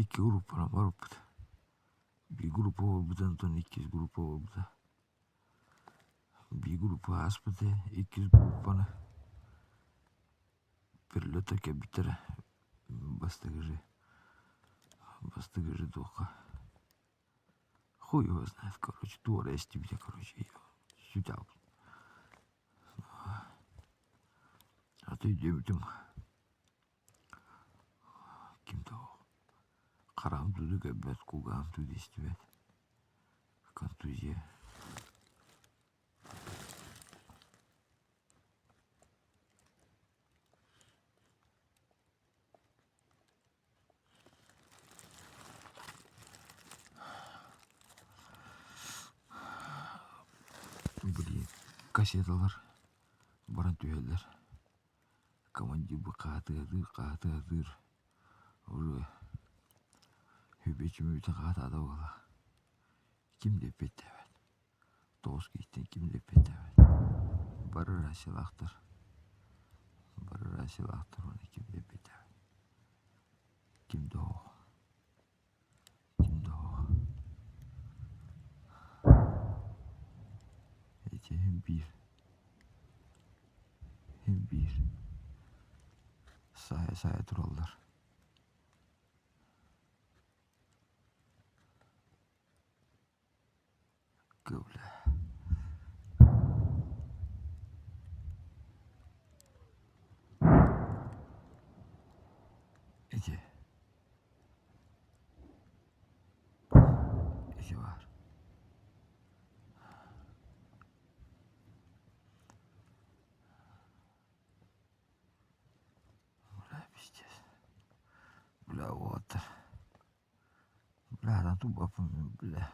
Икки группанан барбыппыт. Биир группа буолбута, онтон иккис группа буолбута. Биир группа ааспыта, иккис группаны перелета кэлбиттэрэ бастакы же бастакы же туохха хуй его знает, короче, туора эстибитэ, короче, сүтэ А то өйдөөбүтүм ким да хараҕым тууду көрбөт, кулгааҕым тууду истибэт, контузия. Блин, кассеталар баран түһэллэр. Командирбыт хаатыатыыр, хаатыатыыр. Уже үбү-чүмүбүтэ хаатаата буолла. Ким да эппиэттээбэт. Тоҕус киһиттэн ким да эппиэттээбэт. Бары рациялаахтар. Бары рациялаахтар уонна ким да эппиэттээбэт. Ким да суох. Ким да суох. Ити иһин биир. Иһин биир. Саайа-саайа тураллар. Бля. Ити. Ити баар. Бля, пиздец. Бля, вот. Бля, тупо, бля.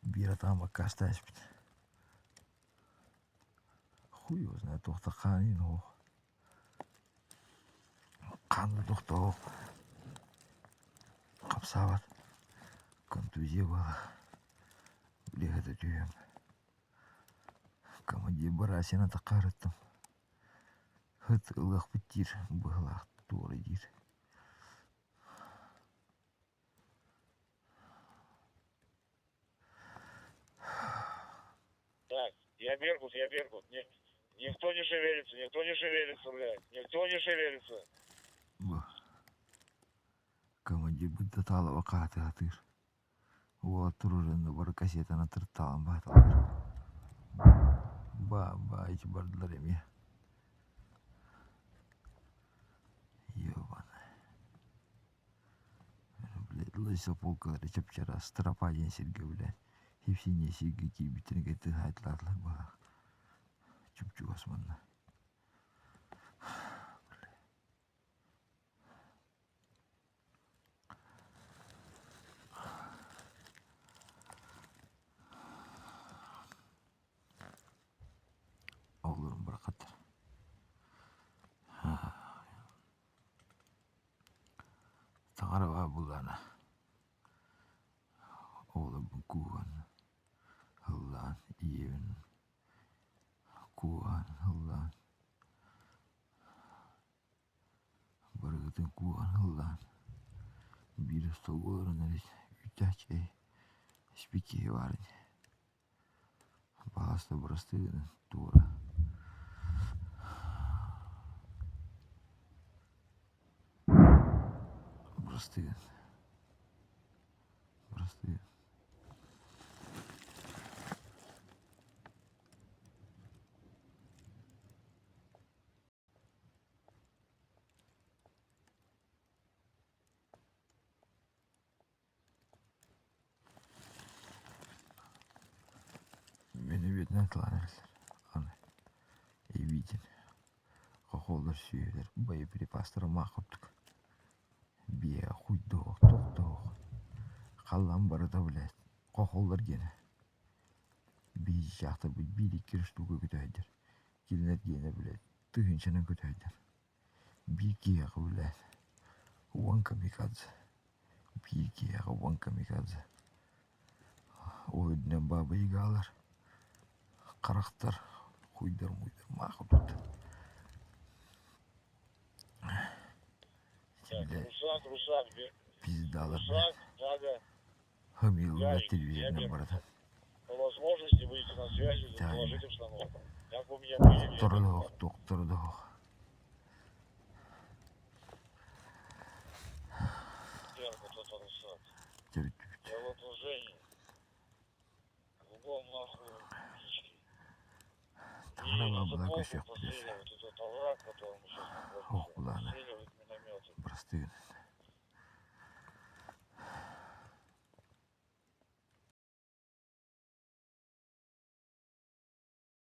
Биир атаҕым баккаастаан испит. Хуй его знает, туохта хаанын оһох. Хаан тохтоох. Хапсаабат. Контузия буола. Билиэхэ түһүөм. Командир Барасина таххаарыттым. Ыт ылыахпыт диир быһыылаах туора диир. Так, я Беркут, я Беркут. Не, никто не шевелится, никто не шевелится, блядь. Никто не шевелится. Бу командирбыт да таалаба хаатыатыыр. Уолаттар ураны бары кассетаны тыртаан бааталлар. Ба-ба ити бардылар эмиэ. Ёбаный. Блядь, лысополкалары чап-чараас тропа диэн сиргэ, блядь, хипсиньэ сиргэ киирбиттэрин кытта хаайталаатылар быһалаах. Чуп-чугас манна. Оҕолорум барахаттар Таҥара баар буоллаҕына оҕолорбун кууһан, ыллаан, ийэбин кууһан, ыллаан Барыгытын кууһан ыллаан, биир остуолга олорон эрэ үүттээх чэй испит киһи баар ини. Баҕас да бырастыы гынан туора бырастыы гын бырастыы гын Мин үбүтүнэн тылаан эрэллэр. Аны эбиитин хохуоллар сүөһүлэр боеприпастара маах курдук. Биэ хуйдуох, тохтоох. Халлаан барыта блядь, хохуоллар гиэнэ. Биир чаахтарбыт биир-икки штука көтөһөйдөр. Кинилэр гиэнэ блядь, тыһыынчанан көтөһөйдөр. Биир киһиэхэ үлэ уон камикадзе, биир киһиэхэ уон камикадзе. Ол үрдүнэн баабыйыгаалар. Харахтар хуйдар-муйдар маах курдуктар. Так, Бile Русак, Русак, Бе- пиздалар Русак, Дага, Хамилла Ярик, я телевизорынан Беркут. барытын По возможности выйти на связь и Тайна. доложить обстановку. Как вы меня поняли, я Тохторо Беркут. да суох, тохторо да суох. Беркут, это Русак. Төрүттүбүт. Я в окружении. Кругом нахуй птички. Таҥара И баабыла за полку көрсүөхпүт простреливают этот овраг, в котором мы сейчас Ох, находимся. кулаана. Расстреливают минометы. Бырастыы гын.